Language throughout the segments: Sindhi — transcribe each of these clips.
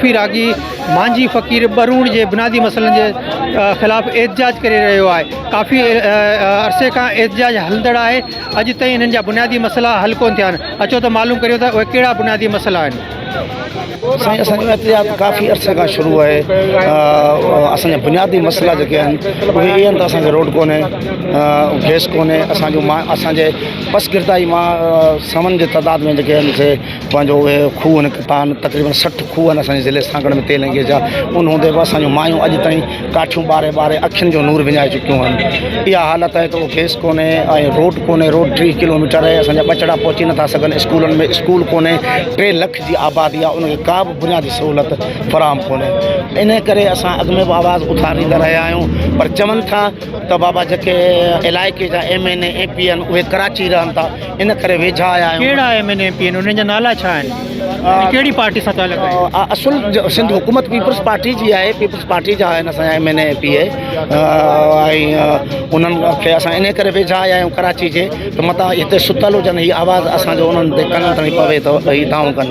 صوفي راڳي مانجهي فقير ٻروڻ جي بنيادي مسئلن جي خلاف احتجاج ڪري رهيو آهي. ڪافي عرصي کان احتجاج هلندڙ آهي اڄ تائين انهن جا بنيادي مسئلا حل ڪونه ٿيا آهن. اچو ته معلوم ڪريون ته اهي ڪهڙا بنيادي مسئلا آهن. سائين اسان جو احتجاج ڪافي عرصي کان شروع آهي اسان جا بنيادي مسئلا جيڪي آهن اهي اهي آهن ته اسان کي روڊ ڪونهي گئس ڪونهي اسان جو اسان جي پسگردائي مان سون جي تعداد ۾ جيڪي آهن سي پنهنجو اهي کوهه نڪتا آهن تقريبن 60 کوهه آهن اسان جي ضلعي سانگهڙ ۾ تيل ۽ گئس جا ان هوندي به اسان جون مايون اڄ تائين ڪاٺيون ٻاري ٻاري اکين جو نور وڃائي چڪيون آهن اها حالت آهي ته اهو گئس ڪونهي ۽ روڊ ڪونهي روڊ 30 ڪلوميٽر آهي اسان جا ٻچڙا پهچي نٿا سگهن اسڪولن ۾ اسڪول ڪونهي 3 لک جي آبادي آهي ان کي ڪا به بنيادي سهولت فراهم ڪونهي ان ڪري اسان اڳ ۾ به آواز اٿاريندا رهيا آهيون پر چون ٿا ته بابا جيڪي علائقي جا M N A M P آهن اهي ڪراچي رهن ٿا ان ڪري ويجها آيا آهيون. ڪهڙا ايم اين اي ايم پي آهن انهن جا نالا ڇا آهن ۽ ڪهڙي پارٽي سان تعلق آهي؟ اصل سنڌ حڪومت پيپلز پارٽي جي آهي پيپلز پارٽي جا آهن اسان جا M N A M P A ۽ انهن کي اسان ان ڪري ويجها آيا آهيون ڪراچي جي ته متان هتي ستل هجن هي آواز اسان جو انهن تي ڪنن تائين پوي ته هي دانهون ڪن.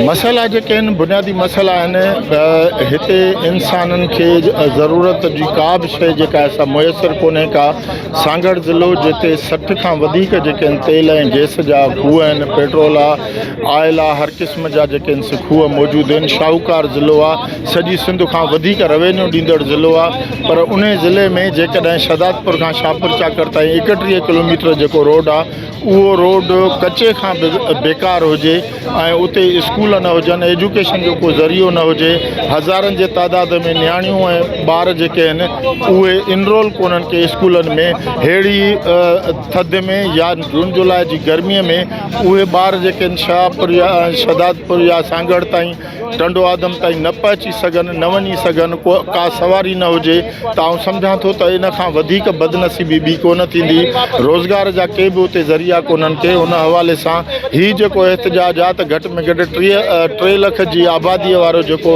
مسئلا جيڪي آهن بنيادي مسئلا آهن ته هتي انسانن کي ضرورت جي ڪا به شيء جيڪا آهي سا ميسر ڪونهي ڪا سانگهڙ ضلعو جتي 60 کان وڌيڪ جيڪي آهن تيل ۽ گئس جا کوهه آهن پيٽرول آهي آئل آهي هر قسم جا جيڪي آهن سي کوهه موجود آهن شاهوڪار ضلعو آهي سڄي سنڌ کان وڌيڪ روينيو ڏيندڙ ضلعو آهي پر انهي ضلعي ۾ جيڪڏهن شهدادپور کان شاهپور چاڪر تائين 31 ڪلوميٽر جيڪو روڊ آهي اهو روڊ ڪچي کان به بيڪار هجي ۽ اتي اسڪول نه هجن ايجوڪيشن جو ڪو ذريعو نه هجي هزارن جي تعداد ۾ نياڻيون ۽ ٻار جيڪي آهن اهي انرول ڪونهن ڪي اسڪولن ۾ ههڙي ٿڌ ۾ يا جون جولاء جي گرمي ۾ اهي ٻار جيڪي آهن شاهپور يا شهدادپور يا سانگهڙ تائين ٽنڊو آدم تائين نه پهچي سگهن، نه وڃي سگهن، ڪو ڪا سواري نه هجي ته آئون سمجهان ٿو ته ان کان وڌيڪ بدنصيبي ٻي ڪو نه ٿيندي. روزگار جا ڪي به اتي ذريعا ڪونهن ڪي ان حوالي سان هي جيڪو احتجاج آ ته گهٽ ۾ گهٽ 30 ٽي لک جي آبادي وارو جيڪو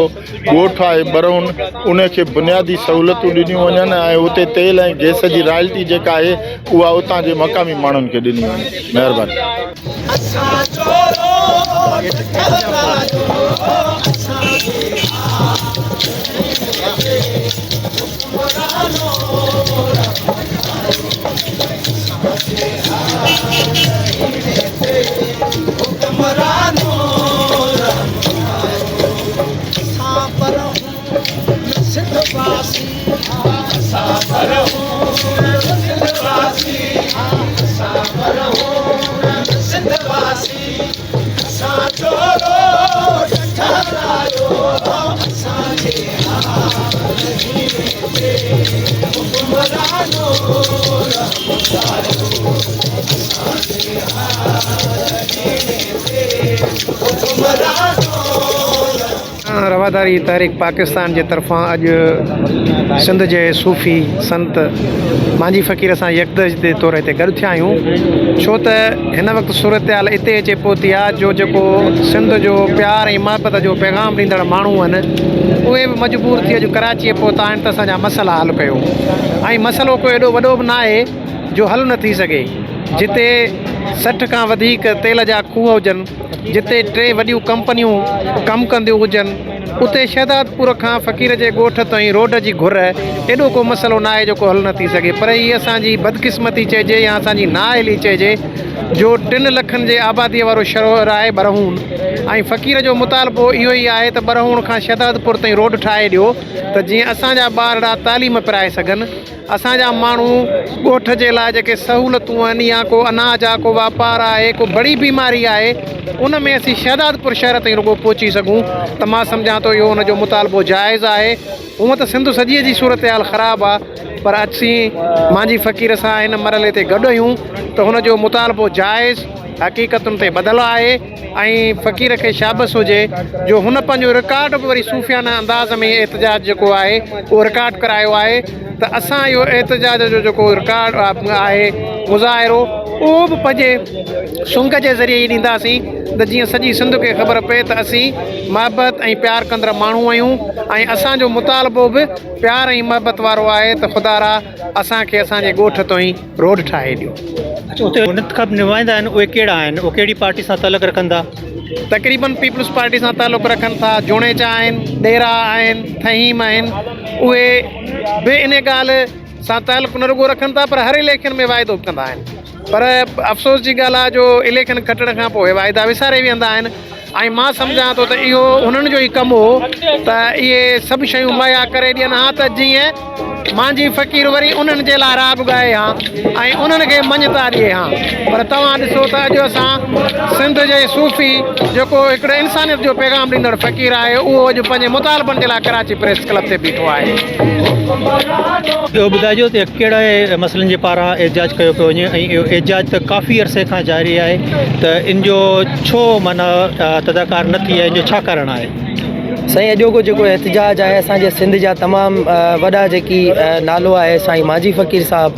ڳوٺ آهي ٻرهون ان کي بنيادي سهولتون ڏنيون وڃن ۽ اتي تيل ۽ گئس جي رائلٽي جيڪا آهي اها اتان جي مقامي ماڻهن کي ڏني وڃي. مهرباني. رواداري تحريڪ پاڪستان جي طرفان اڄ سنڌ جي صوفي سنت مانجهي فقير سان يڪدهجتي طور هتي گڏ ٿيا آهيون ڇو ته هن وقت صورتحال اتي اچي پهتي آهي جو جيڪو سنڌ جو پيار ۽ محبت جو پيغام ڏيندڙ ماڻهو آهن اهي به مجبور ٿي اڄ ڪراچيء پهتا آهن ته اسان جا مسئلا حل ڪيو ۽ مسئلو ڪو ايڏو وڏو به نه آهي جو حل نه ٿي سگهي جتي 60 کان وڌيڪ تيل جا کوهه هجن جتي ٽي وڏيون ڪمپنيون ڪم ڪنديون هجن، اتي شهدادپور کان فقير جي ڳوٺ تائين روڊ جي گهر ايڏو ڪو مسئلو ناهي جيڪو حل نه ٿي سگهي پر هي اسان جي بدقسمتي چئجي يا اسان جي نااهلي چئجي جو ٽن لکن جي آبادي وارو شهر آهي ٻرهون ۽ فقير جو مطالبو اهو ئي آهي ته ٻرهون کان شهدادپور تائين روڊ ٺاهي ڏيو ته جيئن اسان جا ٻارڙا تعليم پرائي سگهن. اسان جا ماڻهو ڳوٺ جي لاء جيڪي سهولتون آهن يا ڪو اناج آهي ڪو واپار آهي ڪو بڙي بيماري آهي ان ۾ اسين شهدادپور شهر تائين رڳو پهچي سگهون ته مان سمجهان ٿو اهو ان جو مطالبو جائز آهي. هونء ته سنڌ سڄيء جي صورتحال خراب آ پر اسين مانجهي فقير سان هن مرحلي تي گڏ آهيون ته هن جو مطالبو جائز حقيقتن تي ٻڌل آهي ۽ فقير کي شابس هجي جو هن پنهنجو رڪارڊ به وري صوفيانه انداز ۾ احتجاج جيڪو آهي اهو رڪارڊ ڪرايو آهي ته اسان اهو احتجاج جو جيڪو رڪارڊ آهي مظاهرو اهو به پنهنجي سنگ جي ذريعي ئي ڏينداسين ته جيئن سڄي سنڌ کي خبر پئي ته اسين محبت ۽ پيار ڪندڙ ماڻهو آهيون ۽ اسان جو مطالبو به پيار ۽ محبت وارو آهي ته خدارا اسان کي اسان جي ڳوٺ تائين روڊ ٺاهي ڏيو. اڇا اتي منتخب نمائندا آهن اهي ڪهڙا آهن اهي ڪهڙي پارٽي سان تعلق رکن ٿا؟ تقريبن پيپلز پارٽي سان تعلق رکن ٿا، جوڻيجا آهن، ڏيرا آهن، ٿهيم آهن اهي به ان ڳالهه سان تعلق نه رڳو رکن ٿا پر هر اليڪشن ۾ واعدو به ڪندا آهن پر افسوس جي ڳالهه آهي جو اليڪشن کٽڻ کان پوء اهي واعدا وساري ويهندا آهن ۽ مان سمجهان ٿو ته اهو انهن جو ئي ڪم هو ته اهي سڀ شيون مهيا ڪري ڏين ها ته جيئن مانجهي فقير وري انهن جي لاء راڳ ڳائي ها ۽ انهن کي مڃتا ڏئي ها پر توهان ڏسو ته اڄ اسان سنڌ جي صوفي جيڪو هڪڙو انسانيت جو پيغام ڏيندڙ فقير آهي اهو اڄ پنهنجي مطالبن جي لاء ڪراچي پريس ڪلب تي بيٺو آهي. اهو ٻڌائجو ته ڪهڙي مسئلن جي پاران احتجاج ڪيو پيو وڃي ۽ اهو احتجاج ته ڪافي عرصي کان جاري آهي ته ان جو ڇو معنيٰ تداڪار نه ٿي آهي ان جو ڇا ڪارڻ آهي؟ سائين اڄوڪو جيڪو احتجاج آهي اسان جي سنڌ جا تمام وڏا جيڪي نالو آهي سائين مانجهي فقير صاحب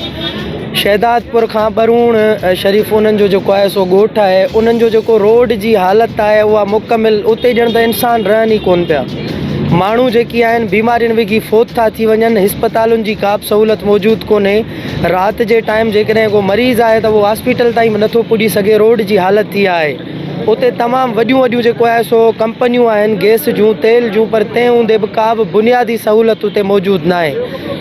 شهدادپور کان ٻروڻ شريف انهن جو جيڪو آهي سو ڳوٺ آهي انهن جو جيڪو روڊ جي حالت آهي اها مڪمل اتي ڄڻ ته انسان رهن ئي ڪون پيا ماڻهو جيڪي آهن بيمارين وگهي فوت ٿا ٿي وڃن اسپتالن جي ڪا به سهولت موجود ڪونهي رات جي ٽائيم جيڪڏهن ڪو مريض آهي ته اهو هاسپيٽل تائين به نٿو پڄي سگهي روڊ جي حالت اها آهي اتي تمام وڏيون وڏيون جيڪو آهي سو ڪمپنيون آهن گئس جون تيل جون پر تنهن هوندي به ڪا به بنيادي سهولت اتي موجود ناهي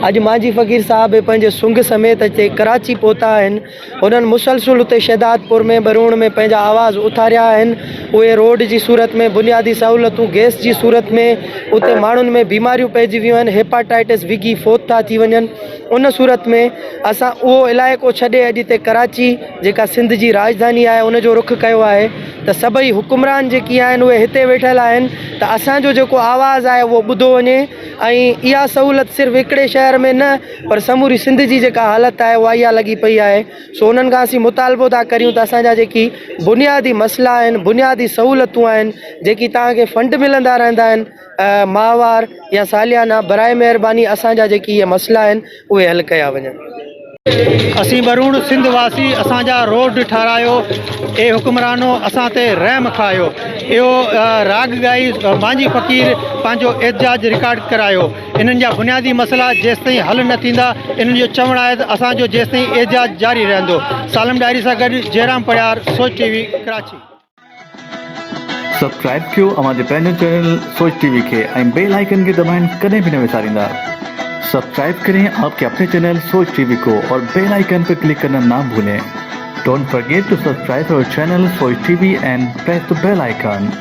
اڄ مانجهي فقير صاحب به پنهنجي سنگ سميت اچي ڪراچي پهتا آهن انهن مسلسل اتي شهدادپور ۾ ٻروڻ ۾ پنهنجا آواز اٿاريا آهن اهي روڊ جي صورت ۾ بنيادي سهولتون گئس جي صورت ۾ اتي ماڻهن ۾ بيماريون پئجي ويون آهن هيپاٽائٽس وگهي فوت ٿا ٿي وڃن ان صورت ۾ اسان اهو علائقو ڇڏي اڄ هتي ڪراچي جيڪا سنڌ جي راڄڌاني آهي ان جو رخ ڪيو آهي ته سڀئي حڪمران جيڪي آهن اهي هتي ويٺل آهن ته اسان جو جيڪو آواز آهي اهو ٻڌو وڃي ۽ اها سهولت صرف هڪڙي شهر ۾ نه پر سموري سنڌ جي جيڪا حالت آهي اها اها لڳي پئي آهي سو انهن کان اسين مطالبو ٿا ڪريون ته اسان جا جيڪي بنيادي مسئلا آهن بنيادي سهولتون آهن جيڪي توهان کي فنڊ ملندا رهندا آهن ماهوار يا ساليانه براء مهرباني اسان جا جيڪي اهي مسئلا آهن اهي حل ڪيا وڃن. اسين ٻروڻ سنڌ واسي اسان جا روڊ ٺارايو اي حڪمرانو اسان تي رحم کايو اهو راڳ ڳائي مانجهي فقير پنهنجو احتجاج رڪارڊ ڪرايو انهن جا بنيادي مسئلا جيستائين حل نه ٿيندا انهن جو چوڻ آهي ته اسان جو جيستائين احتجاج جاري رهندو سالم ڏاهري سان گڏ Jairam Parhiyar Soch T V Karachi. Subscribe ڪيو اوهان جي پنهنجو چينل سوچ ٽي وي کي ۽ بيل آئيڪن کي دٻائڻ ڪڏهن به نه وساريندا. سبسڪرائب ڪرين آپ ڪي اپني چينل سوچ ٽي وي ڪو اور بيل آئيڪن پي ڪلڪ ڪرنا نا ڀولين don't forget to subscribe our channel Soch T V and press the bell icon.